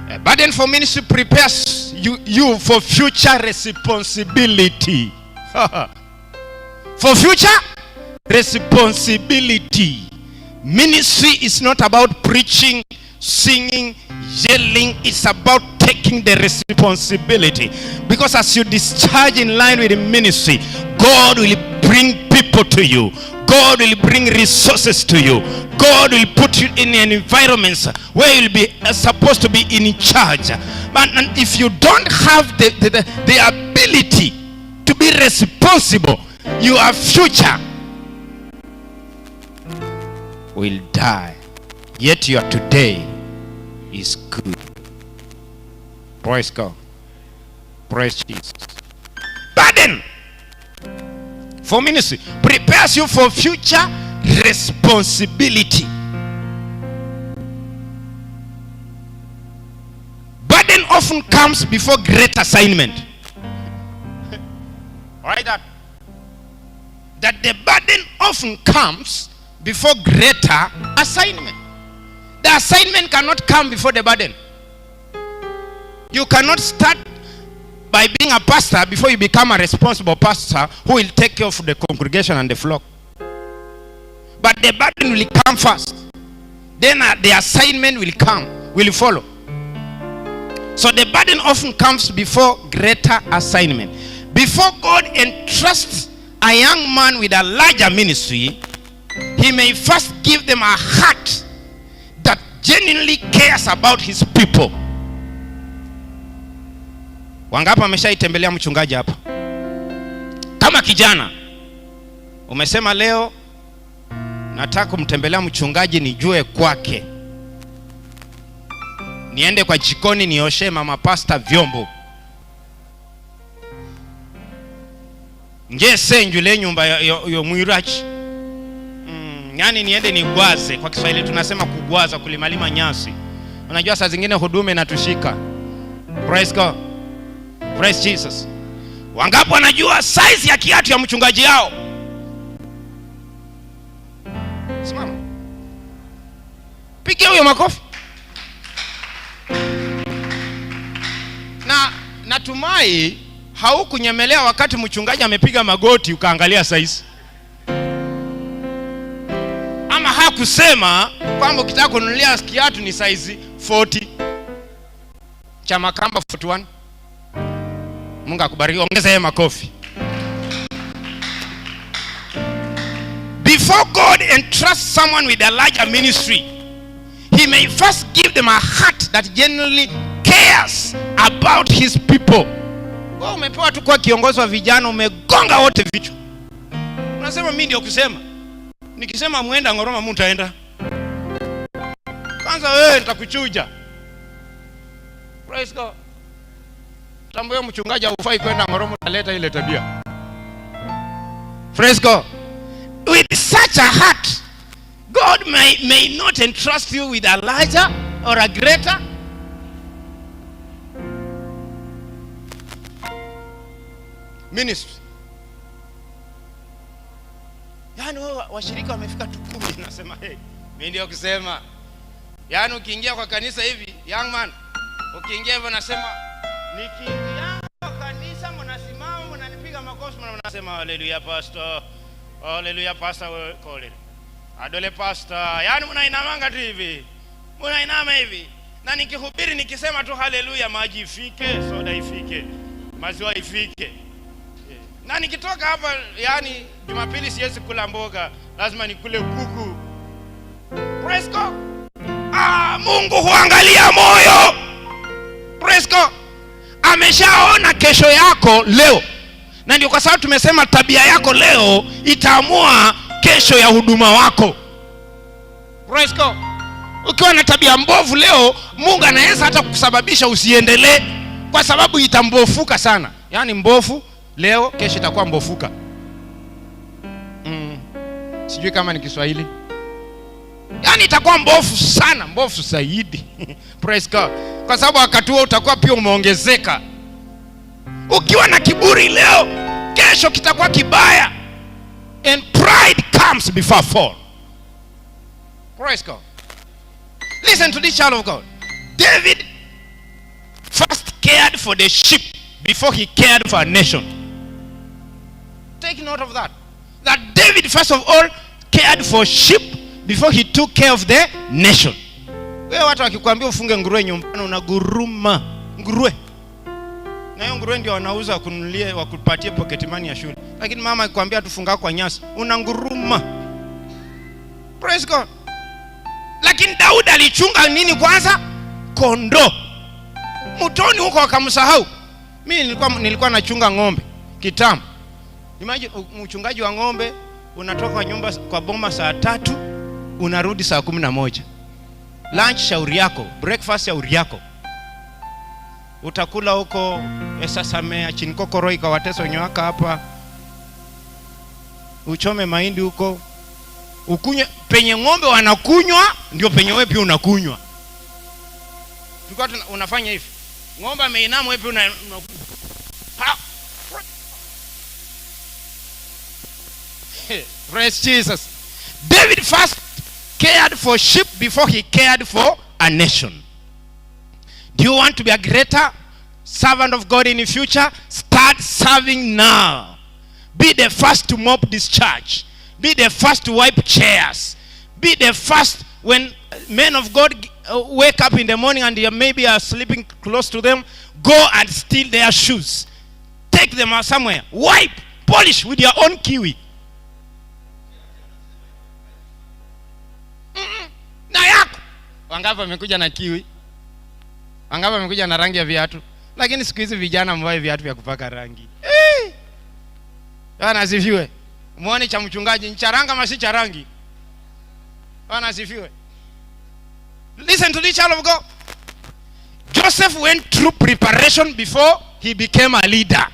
A burden for ministry prepares you for future responsibility. For future responsibility. Ministry is not about preaching, singing, yelling. It's about taking the responsibility. Because as you discharge in line with the ministry, God will bring people to you. God will bring resources to you. God will put you in an environment where you'll be supposed to be in charge. But and if you don't have the ability to be responsible, your future will die. Yet your today is good. Praise God. Praise Jesus. Burden for ministry prepares you for future responsibility. Burden often comes before great assignment. All right, that the burden often comes before greater assignment. The assignment cannot come before the burden. You cannot start by being a pastor before you become a responsible pastor who will take care of the congregation and the flock. But the burden will come first. Then the assignment will come, will follow. So the burden often comes before greater assignment. Before God entrusts a young man with a larger ministry, he may first give them a heart that genuinely cares about his people. Wangapi wameshaitembelea mchungaji hapa? Kama kijana umesema leo nataka kumtembelea mchungaji nijue kwake, niende kwa jikoni nioshe mama pasta vyombo, ngesenjule nyumba yo mwirachi, yani niende nigwaze. Kwa Kiswahili tunasema kugwaza, kulimalima nyasi. Unajua saa zingine huduma inatushika. Praise God. Praise Jesus. Wangapi wanajua size ya kiatu ya mchungaji yao? Simama. Piga huyo makofi. Na natumai haukunyemelea wakati mchungaji amepiga magoti ukaangalia size. Ama hakusema kwamba ukitaka kununulia kiatu ni size 40. Cha Makamba 41. Mungu akubariki, ongeza yeye makofi. Before God entrusts someone with a larger ministry, he may first give them a heart that genuinely cares about his people. Wewe umepewa tu kuwa kiongozi wa vijana, umegonga wote vichwa. Unasema mimi ndio kusema. Nikisema muenda Ngoroma mtaenda. Kwanza wewe nitakuchuja. Praise God. Tambua mchungaji haufai kwenda Ngoroma, utaleta ile tabia. Praise God. With such a heart, God may not entrust you with a larger or a greater ministry. Yaani wewe washirika wamefika tu 10, nasema hey, mimi ndio kusema. Yaani ukiingia kwa kanisa hivi, young man, ukiingia hivyo nasema nikiingia kwa kanisa mnasimama mnanipiga makofi mnasema haleluya pastor. Haleluya pastor kole. Adole pastor. Yaani mnainamanga tu hivi. Mnainama hivi. Na nikihubiri nikisema tu haleluya, maji ifike, soda ifike, maziwa ifike. Na nikitoka hapa, yani Jumapili siwezi kula mboga, lazima nikule kuku. Praise God. Mungu huangalia moyo. Praise God. Ameshaona kesho yako leo. Na ndio kwa sababu tumesema tabia yako leo itaamua kesho ya huduma wako. Praise God. Ukiwa na tabia mbovu leo, Mungu anaweza hata kukusababisha usiendelee, kwa sababu itambofuka sana. Yaani mbofu leo, kesho itakuwa mbofuka. Sijui kama ni Kiswahili. Yaani itakuwa mbofu sana, mbofu zaidi. Praise God. Kwa sababu wakati huo utakuwa pia umeongezeka. Ukiwa na kiburi leo, kesho kitakuwa kibaya. And pride comes before fall. Praise God. Listen to this child of God. David for the sheep before he cared for a nation. Take note of that. That David, first of all, cared for sheep before he took care of the nation. Wewe watu wakikwambia ufunge nguruwe nyumbani, unaguruma nguruwe. Na hiyo nguruwe ndio wanauza wakununulie, wakupatie pocket money ya shule. Lakini mama akikwambia tufunga kwa nyasi, unanguruma. Praise God. Lakini Daudi alichunga nini kwanza? Kondoo. Mtoni huko wakamsahau. Mimi nilikuwa nachunga ng'ombe kitambo. Imagine mchungaji wa ng'ombe, unatoka kwa nyumba, kwa boma saa 3, unarudi saa 11. Lunch shauri yako, breakfast shauri yako. Utakula huko Esasamea, Chinkokoro ikawatesa wenye waka hapa. Uchome mahindi huko. Ukunywe penye ng'ombe wanakunywa, ndio penye wewe pia unakunywa. Tulikuwa unafanya hivi. Ng'ombe ameinama, wewe pia una ha. Praise Jesus. David first cared for sheep before he cared for a nation. Do you want to be a greater servant of God in the future? Start serving now. Be the first to mop this church. Be the first to wipe chairs. Be the first when men of God wake up in the morning and you maybe are sleeping close to them, go and steal their shoes. Take them out somewhere. Wipe, polish with your own kiwi. Na yako. Wangapi wamekuja na kiwi? Wangapi wamekuja na rangi ya viatu? Lakini siku hizi vijana mvae viatu vya kupaka rangi. Bwana asifiwe. Muone cha mchungaji ni cha rangi ama si cha rangi? Bwana asifiwe. Listen to this, child of God. Joseph went through preparation before he became a leader.